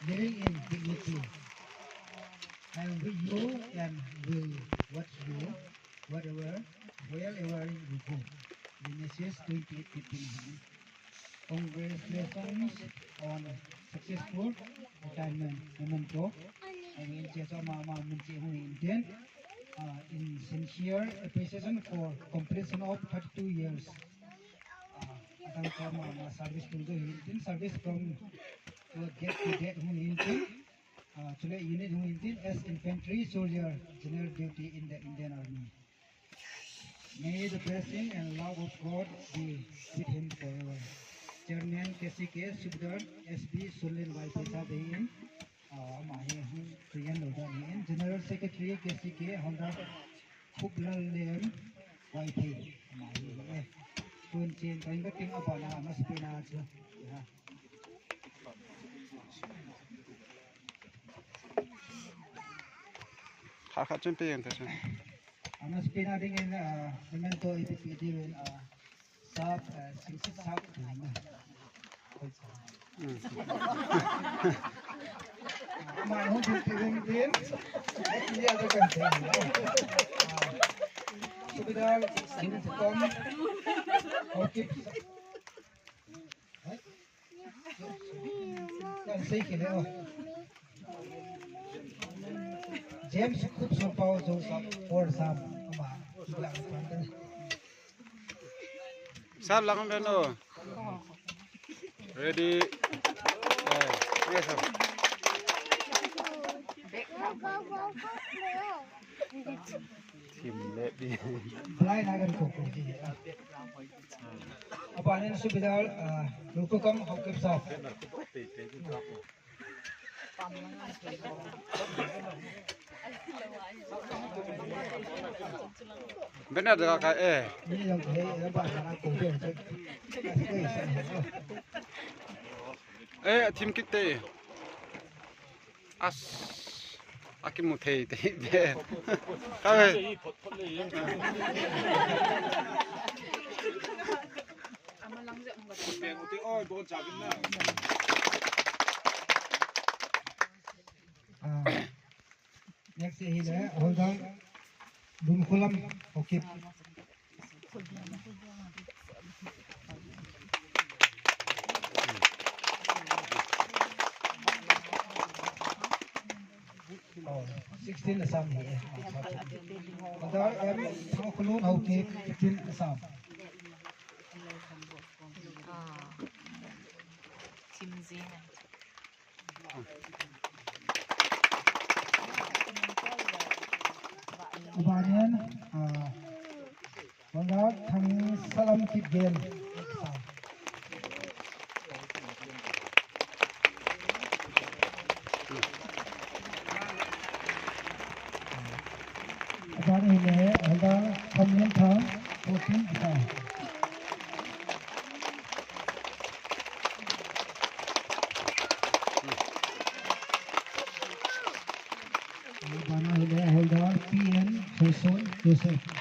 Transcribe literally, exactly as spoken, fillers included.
living in dignity. I am with you and will watch you whatever, wherever you go. Genesis twenty-eight fifteen. Congratulations on successful retirement memento. Ahin che so ama ama min che hung hin tin. Uh, in sincere appreciation for completion of thirty-two years. Uh, adang cha ama ama service tung jo hin tin, service from, uh, get to get hung hin tin. Uh, chule unit hung hin tin as infantry soldier, general duty in the Indian Army. May the blessing and love of God be with him forever. Chairman K C K, Subedar S B Sunlen Vaiphei sir ahin, ah, ama hi hung tuiyan lou dan ahin, General Secretary K C K, Havildar Khuplallem Vaiphei, ama hi, eh. Tun chen kahin kating abana, amasapen a chu. Ya. Khat khat chun pe jeng ta chun. Amasapen a dingin, ah, memento ipi ipi diuvin, ah, sap, ah, singsit sap, ah, na. Hmm. Ama hung thil ti ding din. Ai, ti ya de kan thei. Ah, Subedar, Uniform, okay. Kan sei kile o. James Khup Sopao Joseph Paul Sam ama. Sir, lang ben o. Ready? Eh, yes, sir. Team le bi. Blind agan ko ko ji. Abanin Subedar, ah, Rupa kam Haokip sir. Bena da ka, eh. Eh, team kit te. As. Akimu thei thei de. Ka ve. Ah, next hi le, Havildar Lunkholam, okay. Oh, sixteen Assam hi, eh. Havildar M Thangkhulun Haokip, fifteen Assam. Ah. Team Zing. Abanin, ah, Havildar Thangsalam Kipgen. Abanin hi le, Havildar Khamlenthang, fourteen Assam. Abanin hi le, Havildar P N Khoson Joseph.